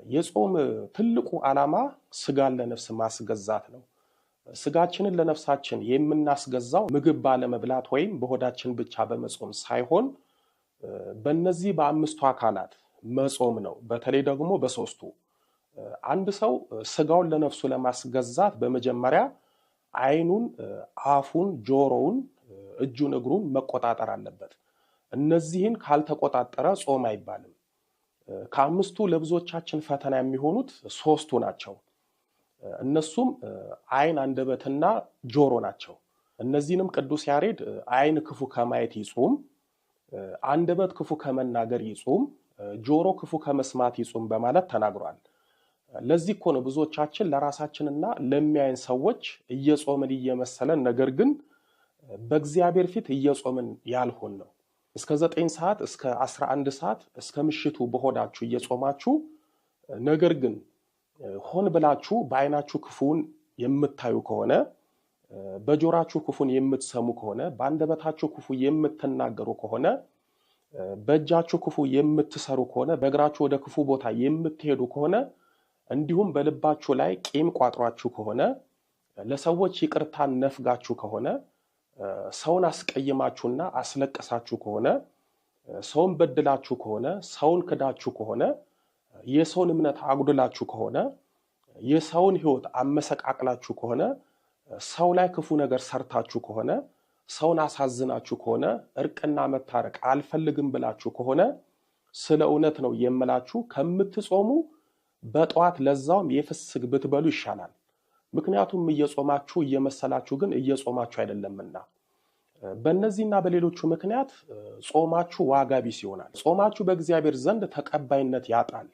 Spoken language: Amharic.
የጾም ትልቁ ዓላማ ስጋን ለነፍስ ማስገዛት ነው። ስጋችንን ለነፍሳችን የምናስገዛው ምግብ ባለመብላት ወይም በሆዳችን ብቻ በመጾም ሳይሆን በእነዚህ በአምስቱ አካላት መጾም ነው። በተለይ ደግሞ በሶስቱ። አንድ ሰው ስጋውን ለነፍሱ ለማስገዛት በመጀመሪያ ዓይኑን፣ አፉን፣ ጆሮውን፣ እጁን፣ እግሩን መቆጣጠር አለበት። እነዚህን ካልተቆጣጠረ ጾም አይባልም። ከአምስቱ ለብዙዎቻችን ፈተና የሚሆኑት ሶስቱ ናቸው። እነሱም ዓይን፣ አንደበትና ጆሮ ናቸው። እነዚህንም ቅዱስ ያሬድ ዓይን ክፉ ከማየት ይጹም፣ አንደበት ክፉ ከመናገር ይጹም፣ ጆሮ ክፉ ከመስማት ይጹም በማለት ተናግሯል። ለዚህ እኮ ነው ብዙዎቻችን ለራሳችንና ለሚያይን ሰዎች እየጾምን እየመሰለን ነገር ግን በእግዚአብሔር ፊት እየጾምን ያልሆን ነው። እስከ 9 ሰዓት፣ እስከ 11 ሰዓት፣ እስከ ምሽቱ በሆዳችሁ እየጾማችሁ ነገር ግን ሆን ብላችሁ በዓይናችሁ ክፉን የምታዩ ከሆነ፣ በጆራችሁ ክፉን የምትሰሙ ከሆነ፣ በአንደበታችሁ ክፉ የምትናገሩ ከሆነ፣ በእጃችሁ ክፉ የምትሰሩ ከሆነ፣ በእግራችሁ ወደ ክፉ ቦታ የምትሄዱ ከሆነ፣ እንዲሁም በልባችሁ ላይ ቂም ቋጥሯችሁ ከሆነ፣ ለሰዎች ይቅርታን ነፍጋችሁ ከሆነ፣ ሰውን አስቀይማችሁና አስለቅሳችሁ ከሆነ፣ ሰውን በድላችሁ ከሆነ፣ ሰውን ክዳችሁ ከሆነ፣ የሰውን እምነት አጉድላችሁ ከሆነ፣ የሰውን ሕይወት አመሰቃቅላችሁ ከሆነ፣ ሰው ላይ ክፉ ነገር ሰርታችሁ ከሆነ፣ ሰውን አሳዝናችሁ ከሆነ፣ እርቅና መታረቅ አልፈልግም ብላችሁ ከሆነ፣ ስለ እውነት ነው የምላችሁ ከምትጾሙ በጠዋት ለዛውም የፍስክ ብትበሉ ይሻላል። ምክንያቱም እየጾማችሁ እየመሰላችሁ ግን እየጾማችሁ አይደለምና። በእነዚህና በሌሎቹ ምክንያት ጾማችሁ ዋጋ ቢስ ይሆናል። ጾማችሁ በእግዚአብሔር ዘንድ ተቀባይነት ያጣል።